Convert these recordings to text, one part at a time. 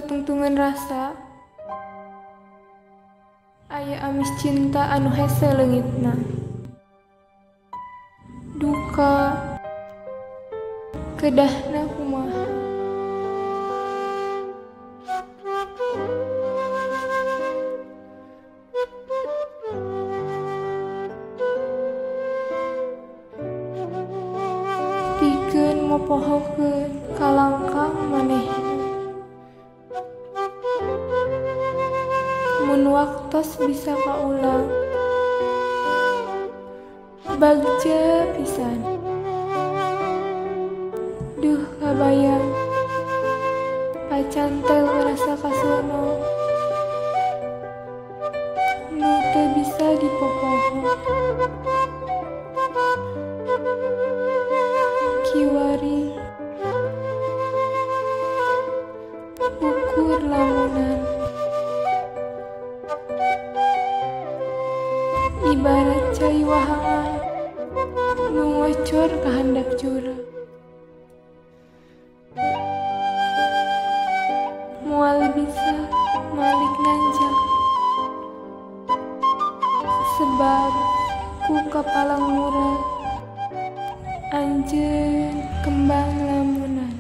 katungtungan rasa. Aya amis cinta anu hese leungitna. Duka kedahna kumaha. Pikeun mopohokeun kalangkang manehna. Mun waktos bisa kaulang, bagja pisan. Duh kabayang, pacantel rasa kasono, nu teu bisa dipopoho. Kiwari ukur lamunan, ibarat cai wahangan nu ngocor ka handap jurang. Moal bisa malik nanjak, sebab ku kapalang murah anjeun kembang lamunan.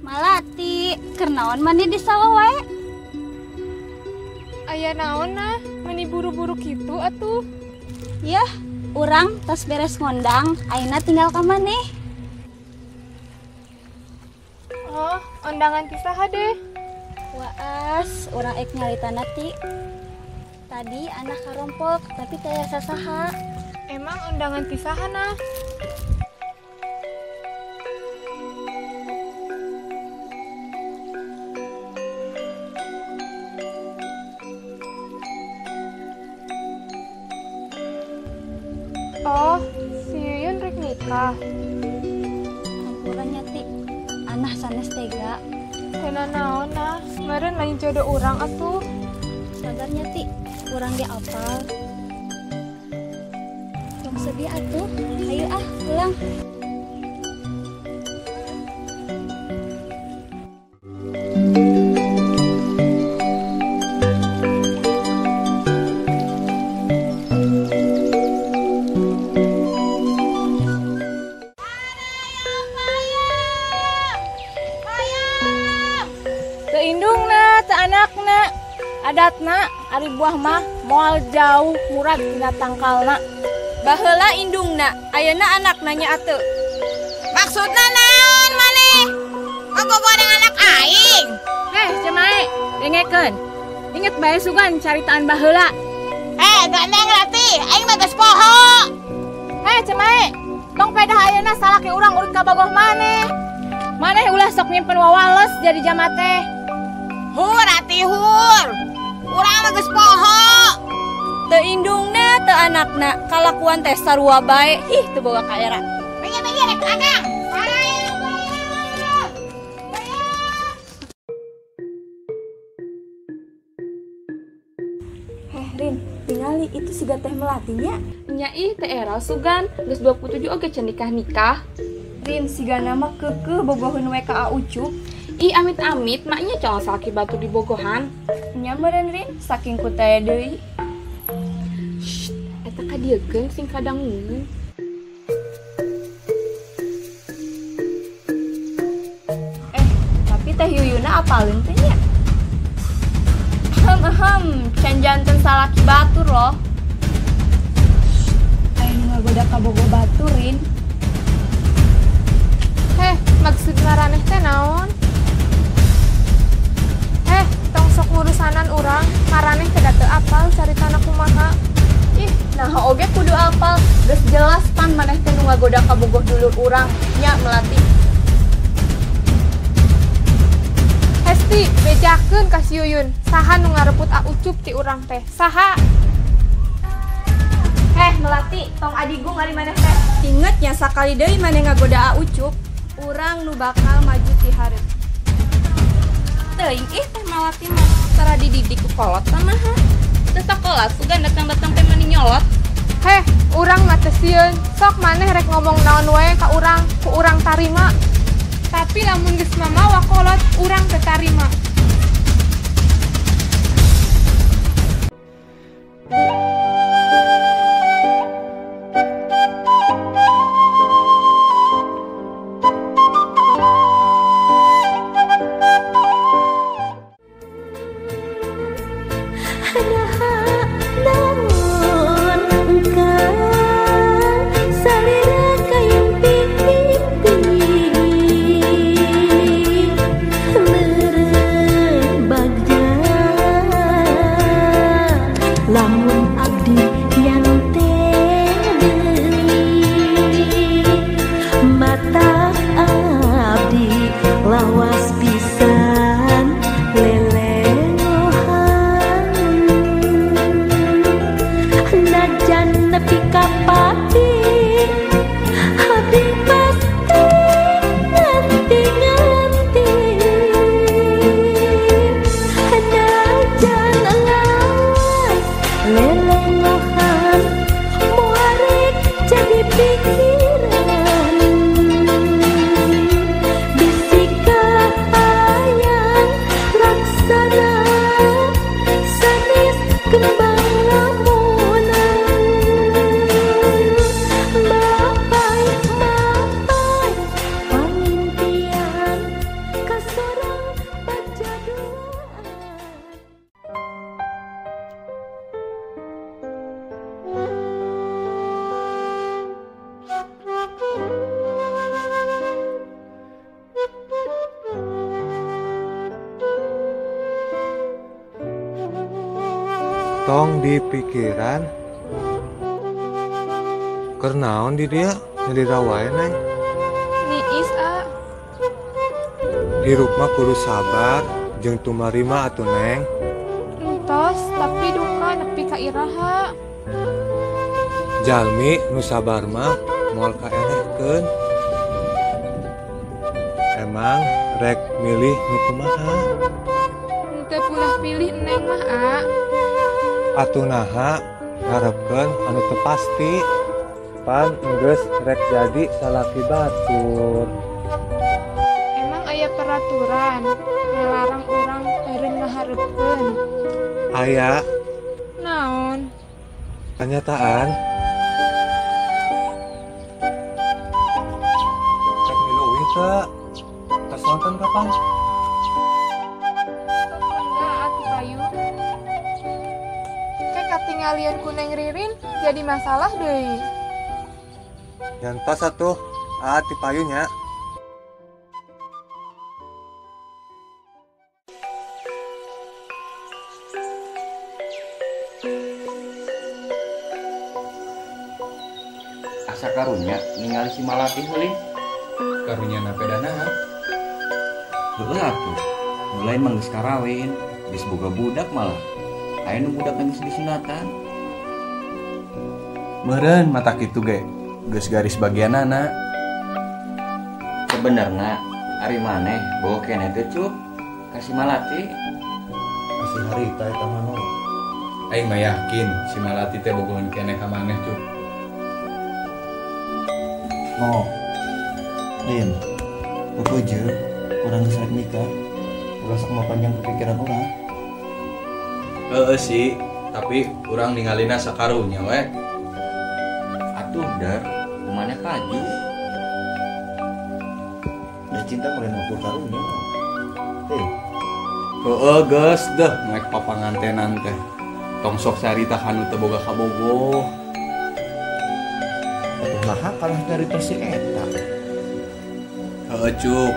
Malati, keur naon maneh di sawah wae? Aya naon nah, meni buru-buru kitu atuh. Yah, urang tos beres ngondang, ayeuna tinggal ka maneh. Oh, ondangan ti saha deh? Waas, urang ek nyaritana ti. Tadi anak karompok, tapi teu aya sasaha. Emang ondangan ti saha nah? Oh, si Yuyun rek nikah. Hampura nya ti, anah sanes tega. Teu naon nah, meureun lain jodoh urang atuh. Sabar nya ti, urang ge apal. Tong sedih atuh, hayu ah pulang. Indungna teu anakna, adatna ari buah mah moal jauh murag tina tangkalna. Baheula indungna, ayeuna anakna nya ateu. Maksudna naon maneh? Ngagogoreng anak aing. Heh, Cemae, dengekeun. Inget bae sugan caritaan baheula. Eh, gandeng Rati, aing mah geus poho. Heh, Cemae, tong pedah ayeuna salaki urang urut ka bogoh maneh. Maneh ulah sok nyimpen wawales jadi jama teh. Hur ati hur. Urang mah geus poho. Teu indungna teu anakna, kalakuan teh sarua bae. Ih, teu boga kaera. Minggir-minggir rek akang. Heh, Rin, tingali itu siga teh melatinya. Nya ih teh era sugan, geus 27 oge can nikah-nikah. Rin, siga nama keukeuh bogoheun we ka A Ucup. Ih amit-amit, maknya calon salaki batu di bogohan. Nya meureun Rin, saking ku teh deui. Shh, eta kadiekeun sing kadangun. Eh, tapi teh Yuyuna apaleun teh nya? Ahem, can janten salaki batur loh. Aya nu ngagoda ka bogo batur, Rin. Heh, maksud maraneh teh naon? Heh, tong sok ngurusanan urang, maraneh teh da teu apal caritana kumaha. Ih, nah oge kudu apal. Geus jelas pan maneh teh nu ngagoda ka bogoh dulur urang, nya Melati. Hesti, bejakeun ka si Yuyun. Saha nu ngareput A Ucup ti urang teh? Saha? Heh, Melati, tong adigung ari maneh teh. Inget nya sakali deui maneh ngagoda A Ucup, urang nu bakal maju ti hareup. Teuing ih teh Melati mah tara dididik ku kolot sanaha. Teu sakola sugan datang-datang teh mani nyolot. Heh, urang mah teu sieun. Sok maneh rek ngomong naon wae ka urang, ku urang tarima. Tapi lamun geus mamawa kolot, urang teu tarima. Tong di pikiran keur naon di dia nyalira wae Neng. Niis a. Hirup mah kudu sabar jeung tumarima atuh Neng. Entos tapi duka nepi ka iraha. Jalmi nu sabar mah moal kaelehkeun. Emang rek milih nu kumaha? Henteu pulah pilih Neng mah a. Atuh naha ngarepkeun anu teu pasti pan enggeus rek jadi salaki batur. Emang aya peraturan ngalarang urang eureun ngaharepkeun? Aya. Naon? Kenyataan. Rek milu uih teu? Tos nonton kapan? Katinggalian ku Neng Ririn jadi masalah deui. Nyantos atuh, aa ti payunya. Asa karunya ningali si Malati heuling. Karunya na pedana. Heueuh atuh. Mulai mah geus karawin, geus boga budak malah. Aya nu budak geus disunatan. Meureun mata kitu ge geus garis bagianana. Sebenarna ari maneh boga keneh teh Cup ka si Malati. Masih harita eta mah nu. Aing mah yakin si Malati teh bogohan keneh ka maneh Cup. No. Lin, peupeujeuh urang geus rek nikah. Ulah sok mah panjang pikiran urang. Heeh sih, tapi urang ningalina sakarunya we. Atuh dar, kumaneh paju. Da cinta mulai ngukur karunya. Teh. Heeh geus deh, mek papangantenan teh. Tong sok carita ka nu teu boga kabogoh. Atuh naha kalah nyarita si eta. Heeh Cuk,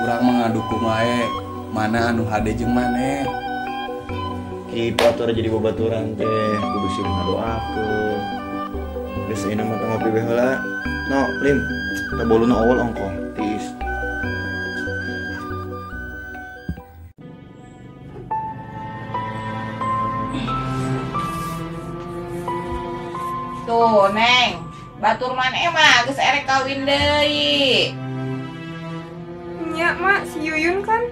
urang mah ngadukung wae mana anu hade jeung maneh. Kitu atuh jadi babaturan teh kudu silih ngadoakeun. Geus ayeuna mah tong ngopi we heula. No, Lim, teh boluna awal ongkoh tiis. Tuh, Neng. Batur maneh mah geus erek kawin deui. Nya, Mak, si Yuyun kan?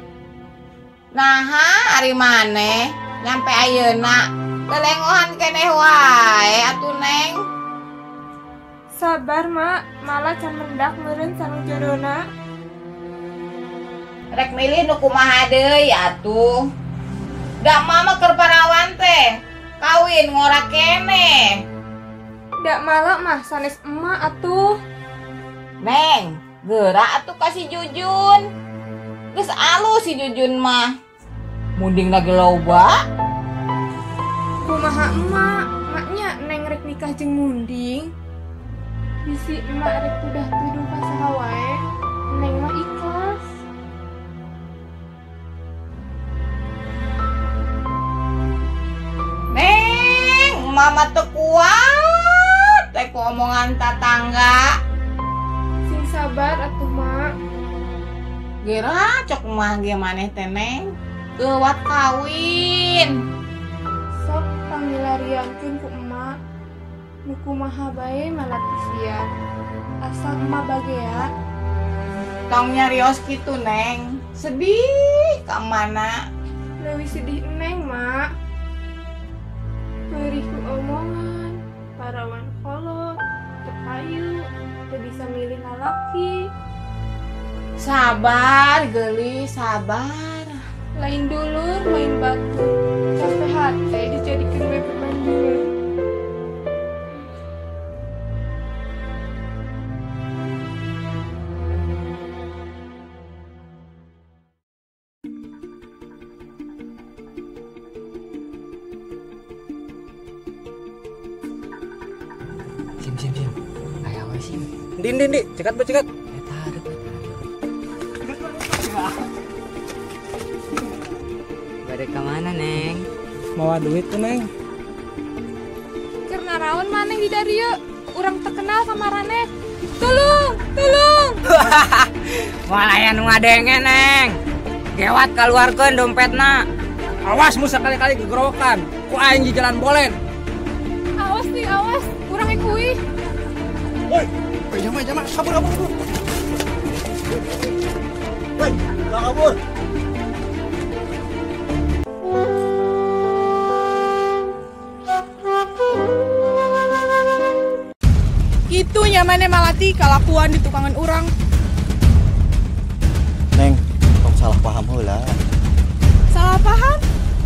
Naha ari maneh nyampe ayeuna Lelengohan keneh wae atuh Neng. Sabar mak, malah can mendak meureun sareng jodona. Rek milih nu kumaha deui atuh. Da mama keur parawan teh, kawin ngora keneh. Da malah mah sanes emak atuh. Neng, geura atuh ka si Jujun. Geus alus si Jujun mah. Munding lagi loba. Kumaha emak, maknya Neng rek nikah jeung munding. Bisi emak rek udah tuduh ka saha wae, Neng mah ikhlas. Neng, mama teu kuat teh ku omongan tatangga. Sing sabar atuh mak. Geura cok mah ge maneh teh Neng. Geuwat kawin. Sok pangilariankeun ku emak. Nu kumaha bae malatisian. Asal emak bagea. Tong nyarios kitu Neng. Sedih ka mana? Leuwih sedih Neng mak. Perih ku omongan, parawan kolot, teu payu, teu bisa milih lalaki. Sabar geulis, sabar. Lain dulur, lain batu. Capek hati dijadikan we perbandingan. Sim sim sim. Aya we sim. Ndi ndi ndi, cekat be cekat. Eta hareup eta. Bade ka mana, Neng? Mawa duit tuh, Neng. Keur naraon maneh di darieu? Urang terkenal ka maraneh. Tulung, tulung. Moal aya nu ngadenge, Neng. Gewat kaluarkeun dompetna. Awas mu sakali-kali gegerokan. Ku aing di jalan bolen. Awas nih, awas. Urang ikuih. Woi, jama jama, kabur kabur kabur. Woi, kabur. Gitu nyamannya Malati kalakuan di tukangan urang. Neng, tong salah paham heula. Salah paham?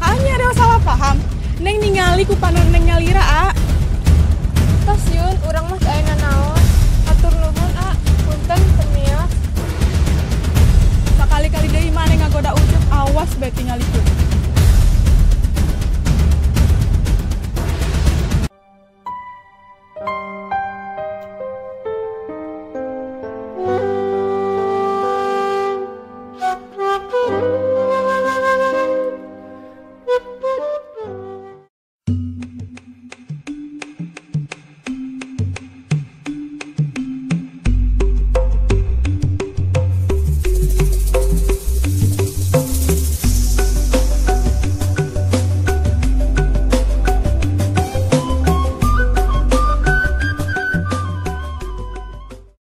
Hanya ada salah paham. Neng ningali ku panon Neng nyalira, a. Tos yun, urang mah teu aya nanaon. Atur nuhun, a. Punten teu. Sakali-kali deui maneh ngagoda Ucup, awas bae tingalikeun.